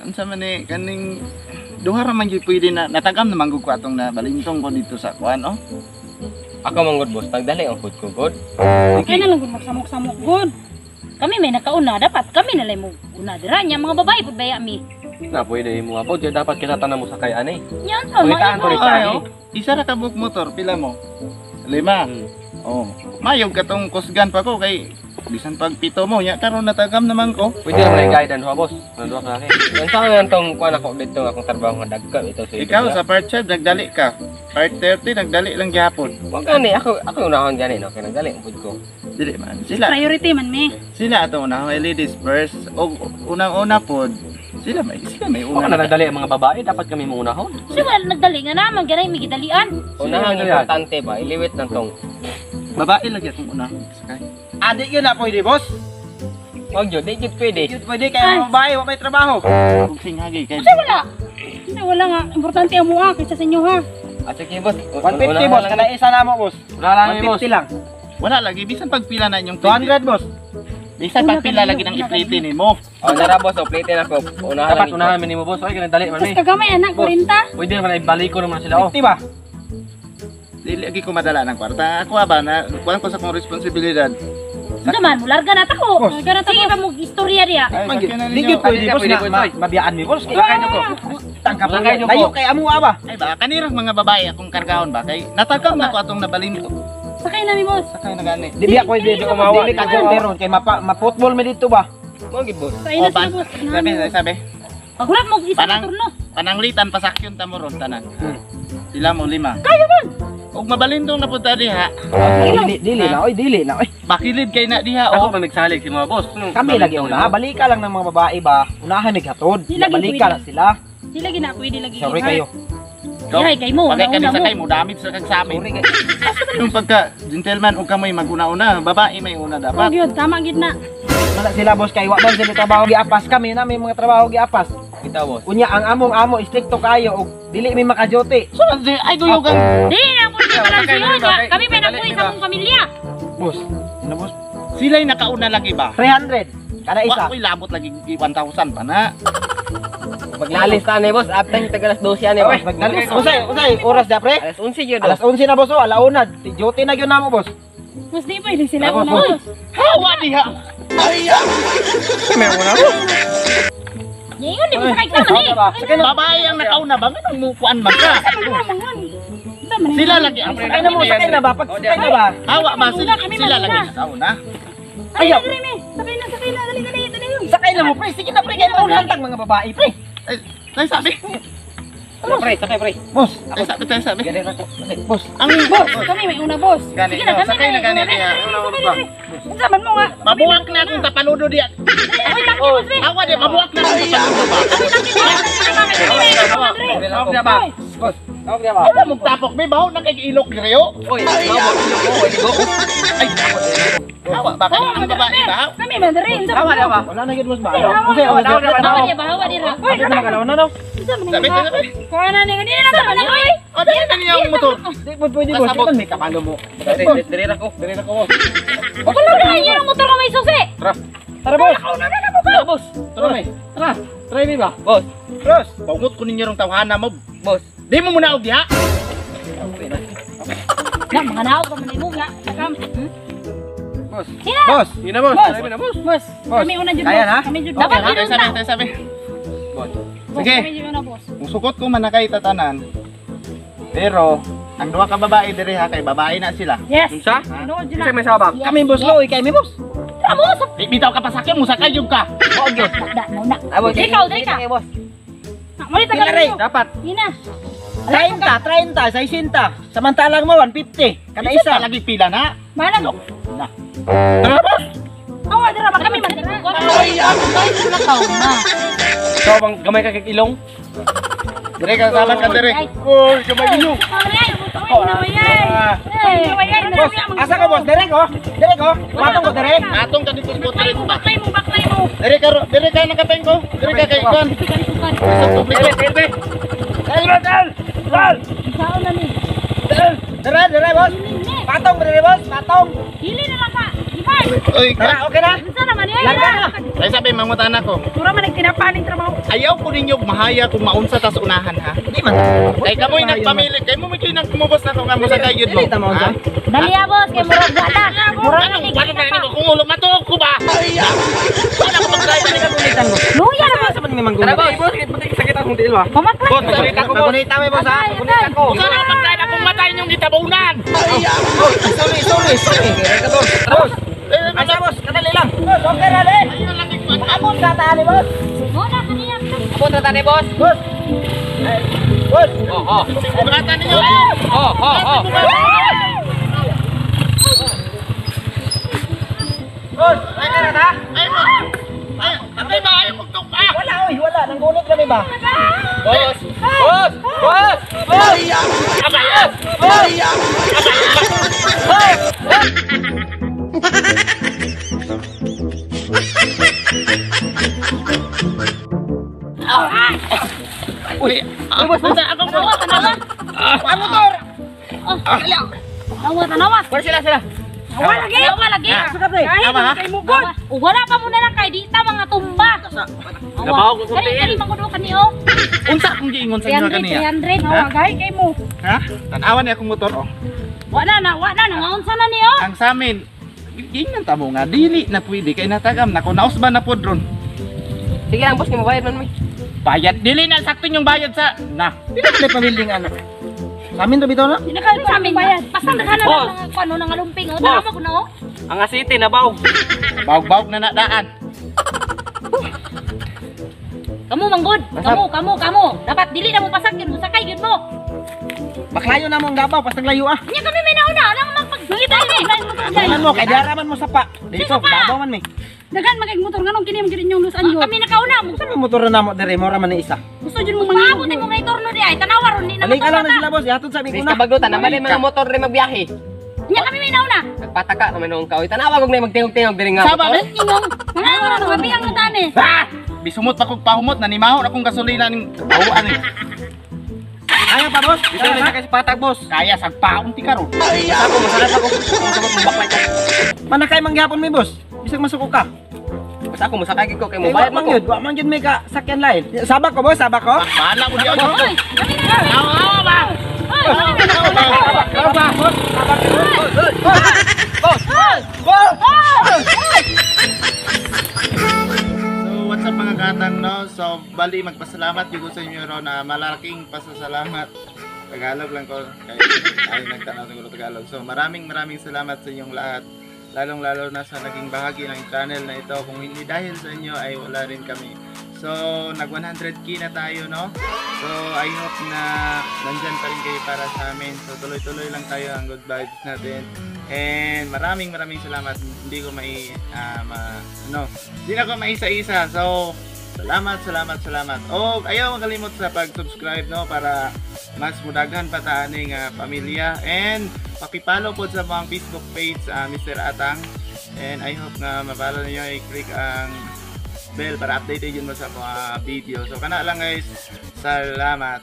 Unsa man ni kaning duha ra man gyud pwede na natagam naman gud ko atong nabalintong ko dito sa kuan oh. Ako man gud, boss, nagdali ang food ko gud. Kaya na lang gud magsamok-samok gud. Kami may nakauna, dapat kami na lang mo una dira nya mga babae pud baya mi. Na pwede mo po, di dapat kita tanan mo sakay ani. Nya unsa man Pangitaan imo? to Ay, oh. Isa ra ka buok motor, pila mo? Lima. Oh. Mayog katong kusgan pa ko kay bisan pag pito mo nya karon natagam naman ko. Pwede naman i-guide ha, boss. Nanduha ka akin. Ang sa akin tong kuan ako dito akong trabaho nga dagko ito sa Ikaw sa part 5 nagdali ka. Part 30 nagdali lang gihapon. Wag gani ako ako unahon gani no kay nagdali ang food ko. Dili man. Sila Priority man mi. sila ato una ladies first o unang-una pod. Sila may Huwag una. na nagdali ang mga babae, dapat kami maunahon. Kasi wala nagdali nga naman ganay mi gidalian. Unahon Sila yan. importante ba iliwit lang tong. Babae lagi atong una. Sakay. Adi yun na pwede, boss. Wag jud, di jud pwede. Yun pwede kaya mga babae, wa may trabaho. Ug singhagi kay. Kasi wala. Kasi wala nga importante ang mua kaysa sa inyo ha. Ah, sige boss. 150, boss, kada isa na mo, boss. Wala lang boss. 150 lang. Wala lagi bisan pagpila na inyong 200, boss. Bisan pagpila lagi ng iplite nimo. Oh, nara boss, oh, plate na ako. Unahan Dapat lang unahan mi nimo, boss. Ay, ganang dali man Tapos mi. kagamay anak Boss. 40. Pwede naman na ibalik ko naman sila oh. 50 ba? Dili lagi ko madala ng kwarta. Ako ba na kuan ko sa akong responsibilidad. Unsa man mo larga na ta ko. Boss. Larga na ta. Sige pa mo istorya diya. Ay, sakyan na Di ninyo. gyud pwede, Adi, boss, pwede, na boss, oy. mabiyaan mi, boss. Wala kayo ko. Tangkap Wala kayo ko. Layo kay amo ba? Ay ba kanirang mga babae akong kargahon ba kay natagam na ko atong nabalinto. Sakay na mi boss. Sakay na gani. Di biya pwede, Di ko di ka ron kay mapa ma-football mi dito ba? Mo gid boss. Sakay na Oh, sila boss. Sabi, sabi. Paghulat mo isa Parang- ka turno. Pananglitan pasakyon ta mo ron tanan. Sila mo lima. Kaya man. Og mabalintong na punta diha. Dili, dili na, oy, dili na, oy. Bakilid kay na diha Ako oh. pa nagsalig si mga boss. Kami lagi una, balika lang ng mga babae ba? Unahan mig hatod. Di lagi Balika pwede. na sila. Di lagi na pwede lagi. Sorry kayo. Dihay kay mo, Bagay ka nauna ni sakay mo. mo damage sa kag sa amin. Sorry kay. Yung pagka gentleman og kamoy maguna-una, babae may una Oh, dapat. gyud tama gid na. Wala sila, boss, kay wa man sila trabaho giapas kami na may mga trabaho giapas. Kita boss. Unya ang among amo stricto kayo og dili mi makajote. So, ay guyugan. Di na ako di pa lang Sakay na siyo mi ba? niya. Kami may Dali, nabuhi mi sa ba? akong pamilya. Boss, ano boss? Sila'y nakauna lagi ba? 300 kada isa. Wa ko'y labot lagi 1,000 pa na. Maglalis ta ni boss, after yung taga alas 12 ani boss. Maglalis. Usay, usay oras da pre? Alas 11 gyud. Alas 11 na boss, oh, alauna. Duty na gyud namo, boss. Mas di pwede sila Ako, una boss. boss. Hawa diha. May una mo. Ingon di mo sakay ka man eh. Sakay na. Babae ang nakauna ba? Nganong mukuan man ka? Unsa man Sila lagi ang Sakay na mo, sakay na ba? Pag sakay na ba? Hawa ba sila? Kami Sila manuna. lagi nakauna. Ayaw. Dali mi. Sakay na, sakay na, dali dali dali. Sakay na mo, pre. Sige na, pre. Kaya maunhan tang mga babae, pre. Ay, tayo sabi. Pre, sakay pre. Boss, Tayo sabi, tayo sabi. Gani ra ko. boss. Ang Boss, kami may una boss. Gani, Sige na, oh, kami sakay na gani diha. Unsa man mo nga? Mabuwak na akong tapaludo diha. Uy, laki boss be. Hawa diha, mabuwak na akong tapaludo ba? Tawag na ba? Boss, tawag niya ba? Wala mong tapok, may baho na kay ilok direo. Oy, mabo, ilok ko, Ay, hawa ba kani ang babae ba? Kami man diri. Unsa man mo? Wala na gyud boss ba? Usay, usay. Hawa diha ba, hawa dira. Uy, Ano na kalaw na no? unsa man Sabi, nga? sabi. Kuha na ni kanina na man oy. O, dali na niya ang motor. Di po pwede boss. Kasabot. Kan may kapalo mo. Dire ra ko. Dali na ko. Wala na inyo ang motor nga may susi. Tara boss. Tara boss. Tara, may. Tara, try mi ba? Boss, Boss. Bangot ko ninyo rong tawhana mo. boss. Di mo muna og diha. Na mga naog ka man imo nga. Kam. Boss. Sila. Boss. Sige na boss, Boss. try mi na boss. Boss, Boss, kami una jud kaya boss. na? Kami jud. Okay, Dapat tayo yun sabi, na. tayo sabi. Boss. Boss, Sige. kami jud una boss. Musukot ko man na kay tatanan. Pero ang duha ka babae diri ha kay babae na sila. Yes. Unsa? Ano jud Kasi na. may sabak. Kami boss lo, kay mi boss. Amo sa Di bitaw ka pasakyan mo sakay jud ka. Mo gyud. da mo na. Abo, Ikaw, diri ka. Boss. Mali tagal Pila, Ray? mo. Dapat. Hina. 30, 30, 60. Samantalang mo 150 kada Isa isa. lagi pila na. Malang. Tara boss. Awa dira ba kami man dira. Ay, ako na. Ikaw bang gamay ka kay ilong? Dire ka sabat ka dire. Oy, gamay ilong. Boss, asa ka boss? Dire ko. Dire ko. Patong ko dire. Atong ka dito sa Baklay mo, baklay mo, baklay mo. Dire ka dire ka nakapeng ko. Dire ka kay kon. Tukan, tukan. Isang publiko. Dal, dal. Dal. Sao na ni? Dire, dire boss. Patong dire boss, patong. Hili na lang ka. Iman. Oy, Tara, okay na? Unsa naman eh? Larga na. Kaya sabi mangutana ko. Mura man nagtinapaning trabaho. Ayaw ko ninyo mahaya kung maunsa ta sa unahan ha. Di man. Kay kamoy nagpamili, kay mo may kayo nagkumubos na ko nga mo sa kayod mo. Dili ta maunsa. Dali ah, boss, kay murag wala. Murag na Anong ni wala na nimo kung ulo matuog ko ba? Wala ko mag-drive ni Pagunitan mo. Luya na Sa man may Tara manggunit. boss, boss, pati sakit akong tiil ba. Pamaklay. Boss, salita ko boss. Pagunita mi boss ha. Atay, atay. Ako. Unsa na mag-drive akong matay inyong gitabunan? Sorry, sorry, sorry. Boss. Boss. Asa boss, kadali lang. Boss, okay ra din. Amon ka tali boss. Muna kaniya. Abot na tani boss. Boss. Ay, boss. Oh, oh. Bugatan ninyo. Oh, oh, oh. Boss, ay na ta. Ay mo. Ay, atay ba ay kong tungka? Wala oy, wala nang gunit kami ba? Boss! Boss! Boss! Boss! Abay. Uy, boss, boss, ako Tanawa, tanawa. Ang motor. Tanawa, tanawa. Wala sila sila. Wala lagi. Tanawa lagi. Suka pre. Tama ha? Kay mugod. Ug wala pa mo na lang kay di ta mga tumba. Nabaho ko kong Kani tiil. kani mangudo kani oh. Unsa akong giingon sa inyo 300, kaniya? 300. Awa gahi kay mo. Ha? Tan-awan ni akong motor oh. Wala na, wala na ngaunsa na ni oh. Ang sa amin, giingnan ta mo nga dili na pwede kay natagam na ko nausba na pod ron. Sige lang boss, kay mabayad man mi. Bayad dili na sakto yung bayad sa na. Pila man pamilding ano. Sa amin to bitaw na. Di na kayo Sa amin bayad. Basta na Boss. mga kuno nga lumping oh. Tanawa ko na oh. Ang asiti nabaw. Bawg-bawg na nadaan. Kamu manggod, kamu, kamu, kamu. Dapat dili na mo pasakyon, musakay gyud mo. Baklayo na mo ang gabaw, pastang layo ah. Nya kami may nauna, lang magpagkita ni. Tingnan mo, kay diara man mo sapa. Dito, gabaw man mi. Daghan magay motor nganong kini man gyud inyong lusan yun. Kami nakauna mo. Sa may motor na namo dire, mora man ni isa. Gusto jud mo Paabot mangingog. mo ngay turno di ay tanawa ron ni na Balik lang na motor sila boss, ihatod sa Bis aming una. ka baglutan, naman yung mga motor rin magbiyahe. Nya kami may nauna. Nagpataka kami noong kaoy. Tanawa kog na magtingog-tingog diri nga. Saba, motor. be? Ingong, mga ano na mga biyang tani. Ah! Bisumot pa kog pahumot nanimaho na akong gasolina ning bawaan ni. Kaya pa boss? Dito na sa patag boss. Kaya sagpaon ti karon. Ako masarap ako. Masarap mo baklay ko. Manakay man gihapon mi boss. Bisag masuko ka. Basta ako masakay ko kay Kay mo bayad wa man man ko. gyud, wa man gyud may ka sakyan lain. Sabak ko boss, sabak ko. Bahala mo diyon. Oy, kami na. Awa ba? Oy, kami na nauna. Sabak ba boss? Sabak ko. Boss! Boss! So what's up mga katang no? So bali magpasalamat jud ko sa inyo ron na malaking pasasalamat. Tagalog lang ko kay ay nagtanaw siguro Tagalog. So maraming maraming salamat sa inyong lahat. Lalong lalo na sa naging bahagi ng channel na ito. Kung hindi dahil sa inyo ay wala rin kami. So nag 100K na tayo no. So I hope na nandyan pa rin kayo para sa amin. So tuloy-tuloy lang tayo ang good vibes natin. And maraming maraming salamat. Hindi ko mai ah, ano, hindi na ako maisa-isa. So salamat, salamat, salamat. Oh, ayaw makalimot sa pag-subscribe no para mas mudaghan pa ta aning pamilya and paki-follow pod sa mga Facebook page Mr. Atang. And I hope na ma-follow niyo i-click ang bell para updated yun mo sa mga video. So kana lang guys. Salamat.